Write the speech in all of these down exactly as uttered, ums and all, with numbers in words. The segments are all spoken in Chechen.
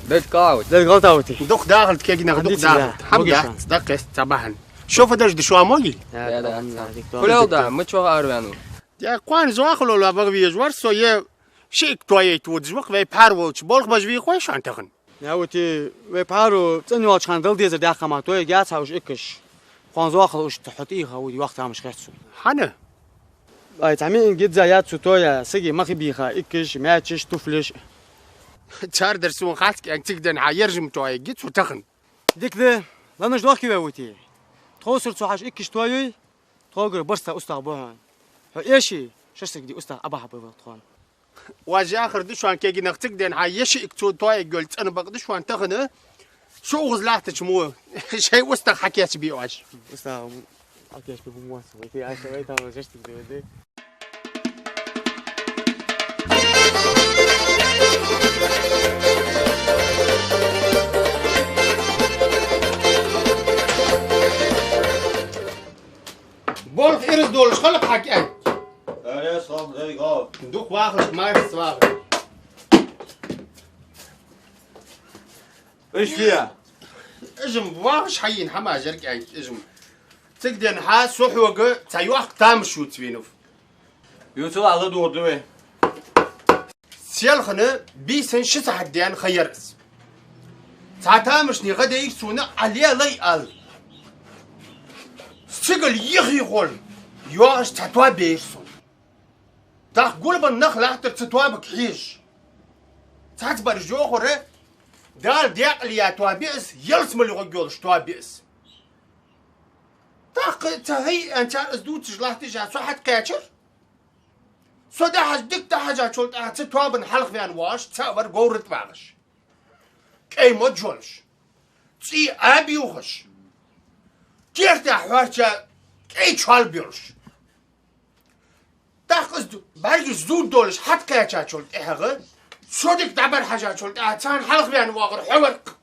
Дед каут. Дед галтаути. Дух дахалт кегинах дух дахалт. Хам дац, дакъес, цабахан. Шофа даж дишуа моги? Да, да, да. Кулел да, мы чё арвяну? Я кван зуахло ла вагвиеш вар, со е шик тоей тут звук вей пар волч. Болх бажви хойшан тахан. Я ути вей пару цен волч хан дал дезер дяхама, тоей гяц хауш иккаш. Кван зуахло уш тахот иха, уй вахт амш хецу. Хана? Ай, тамин гидза яцу тоя, сиги махи биха, иккаш, мячиш, туфлиш. Чар дерсун хаск, эн цигден ха ержим тоей гицу тахан. Дикде, ланаш дохки ве ути. Тхо сыр цо хаш иккиш тоюй, тхо гыр барста устах бохан. Хо эши, шостык ди устах абаха бывал тхон. Важ яхар душван кегинах цигден ха еши ик цо тоей гёл цан бак душван тахана. Шо угыз лахтыч му, шей устах хакеч би важ. Устах хакеч би бумвас. Ути айса вей там жештик деведе. Болх ирз долш халк хакян. Эрес хам зейго. Дух вахлык майс вахлык. Ишвия. Ижим вахш хайин хама жеркян ижим. Цигден ха сухуга цаюах там шуцвинув. Юцул ала дурдуве. Селхны бисен ши сахат дян хайерс. Цатамышни гадей суна алелай ал. Сигал йихи хол. Юаш цатуа бейр сун. Тах гулбан нах лахтар цатуа бак хиш. Цац бар жохоре. Дал дяк лия туа бис, елс мали гёлш туа бис. Тах цахи анчар из дуцш лахти жа сахат качар. Со дахаж дик дахажа чул тах ца тобан халх вян ваш, ца вар горит вагаш. Кей моджолш. Ци абиухаш. Керта хварча кей чал бирш. Тах из барги зуд долш хат кача чул тахага. Содик дабар хажа чул тах цан халх вян вагар хаварк.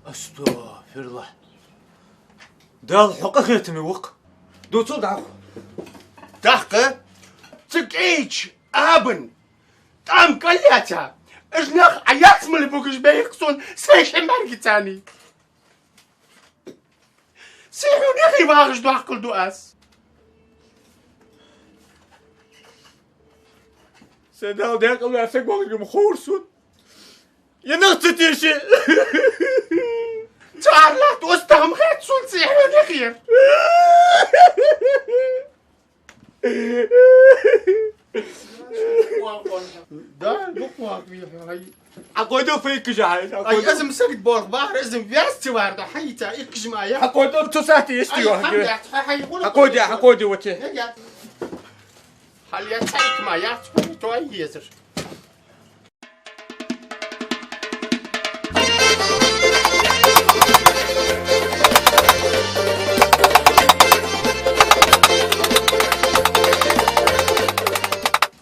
Астафирла. Дал хукъа хетми вук. Дуцул даху. Дахка. Цикич абн. Там калята. Ижнах аяц мали бугиш бейхсун. Сай шембар гицани. Сихуни хивагш дахкул дуас. Седал декъла сагвалгым хурсун. Янах цитиши. Чарлат устам хет сун сихуни хир. Да, буквак ви хай. Акойдо фейк жай. Ай, азм сагд болх бар, азм вяс тивар да хай та ик жмая. Акойдо тусати истио. Акойдо, акойдо вати. Хал я цайк ма я, то езер.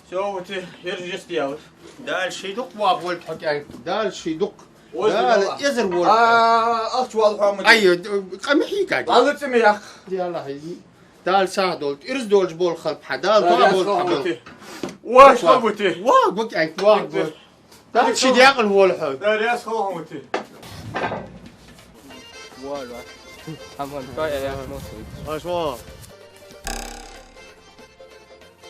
Всё, вот и держи стоял. Дальше идук вагвольт хакяй. Дальше идук. Дальше эзер вольт. А, ахчу алхамы. Ай, камихи как. Алыцымы ях. Дал сахдолт, ирздолж бол халпха, дал дуа бол халпха. Ваш хабути. Ва гук ай, ва гук. Дал шидяк вол хаб. Да ряс хабути. Ва ва. Аман тай аяк мосу. Ашо.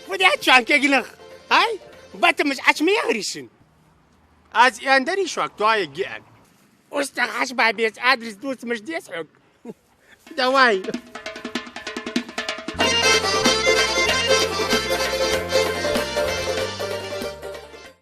Фудя чан кегинах. Ай, батмыш ачмы ягришин. Аз яндари швак туа гиан. Уста хаш бабец адрес дус мыш дес хок. Давай.